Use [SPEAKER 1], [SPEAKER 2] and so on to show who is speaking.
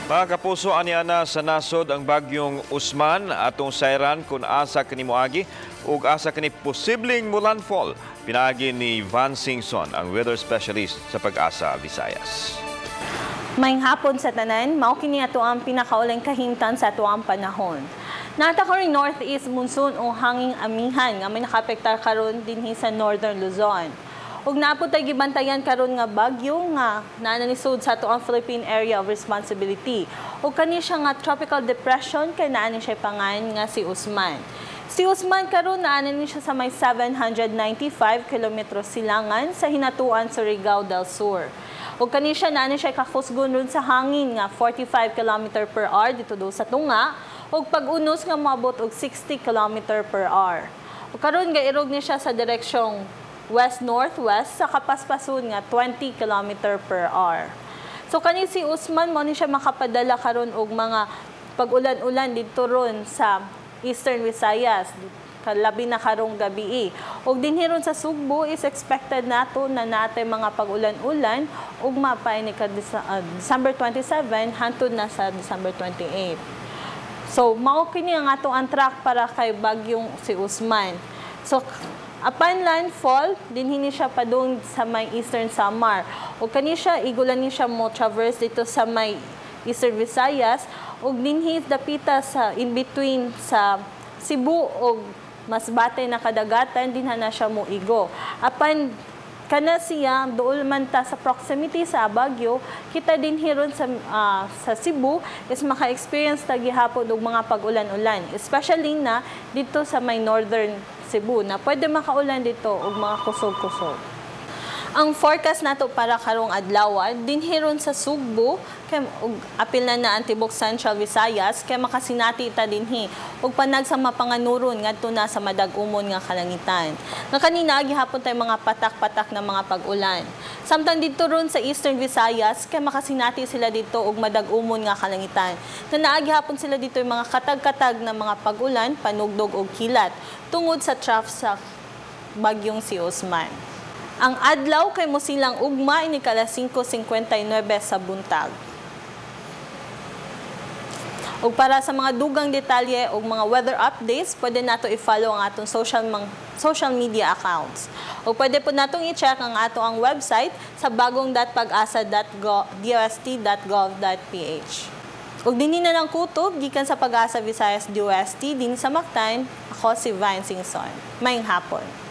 [SPEAKER 1] Mga kapuso, ania na sa nasod ang bagyong Usman. Atong sayran kung asa kini moagi ug asa kini posibleng mulandfall. Pinaagi ni Van Singson, ang weather specialist sa Pag-asa Visayas.
[SPEAKER 2] Maayong hapon sa tanan, mao kini ato ang pinakaulahing kahimtang sa atoang panahon. Naa ta karon northeast monsoon o hanging amihan nga may nakaapektar karon dinhi sa Northern Luzon. Ug naa pod tay gibantayan karon nga bagyo nga naa nisud sa atoang Philippine Area of Responsibility. Ug kani siya nga tropical depression kay naa ni siya pangalan nga si Usman. Si Usman karon naa ni siya sa may 795 kilometro silangan sa Hinatuan, Surigao del Sur. Ug kani siya naa ni siya kakusgon ron sa hangin nga 45 km per hour didto do sa tunga ug pag-unos nga moabot og 60 km per hour. Ug karon gairog ni siya sa direksyong west-northwest sa kapaspason nga 20 km per hour. So kani si Usman mo ni siya makapadala karon og mga pag-ulan-ulan didto ron sa Eastern Visayas, labi na karong gabi. Ug dinhi ron sa Sugbo is expected nato na natay mga pag-ulan-ulan ugma pa ini ka December 27 hantod na sa December 28. So mao kini ang ato ang track para kay bagyong si Usman. So upon landfall, dinhi ni siya padung sa may Eastern Samar. O kani siya igulan ni siya mo traverse didto sa may Eastern Visayas ug dinhi dapita sa in between sa Cebu ug Masbate na kadagatan, dinha na siya moigo. Apan kana siya duol man ta sa proximity sa bagyo, kita dinhi ron sa Cebu is maka-experience ta gihapon og mga pag-ulan-ulan, especially na didto sa may northern Cebu na pwede makaulan didto og mga kusog-kusog. Ang forecast nato para karong adlaw, dinhi ron sa Sugbo kay ug apil na na ang tibok Central Visayas kay makasinati ta dinhi ug panag sa mapanganuron ngadto na sa madag-umon nga kalangitan. Nga kanina gihapon tay mga patak-patak na mga pag-ulan. Samtang didto ron sa Eastern Visayas kay makasinati sila didto og madag-umon nga kalangitan. Na naa gihapon sila didto yung mga katag-katag na mga pag-ulan, panugdog og kilat tungod sa trough sa bagyong si Usman. Ang adlaw kay mosilang ugma ini alas 5:59 sa buntag. Ug para sa mga dugang detalye ug mga weather updates, pwede nato i-follow ang atong social media accounts. Ug pwede pod natong i-check ang ato ang website sa bagong.pagasa.dost.gov.ph. Ug dinhi na lang kutob gikan sa Pag-asa Visayas DOST dinhi sa Mactan, ako si Vine Singson. Maayong hapon.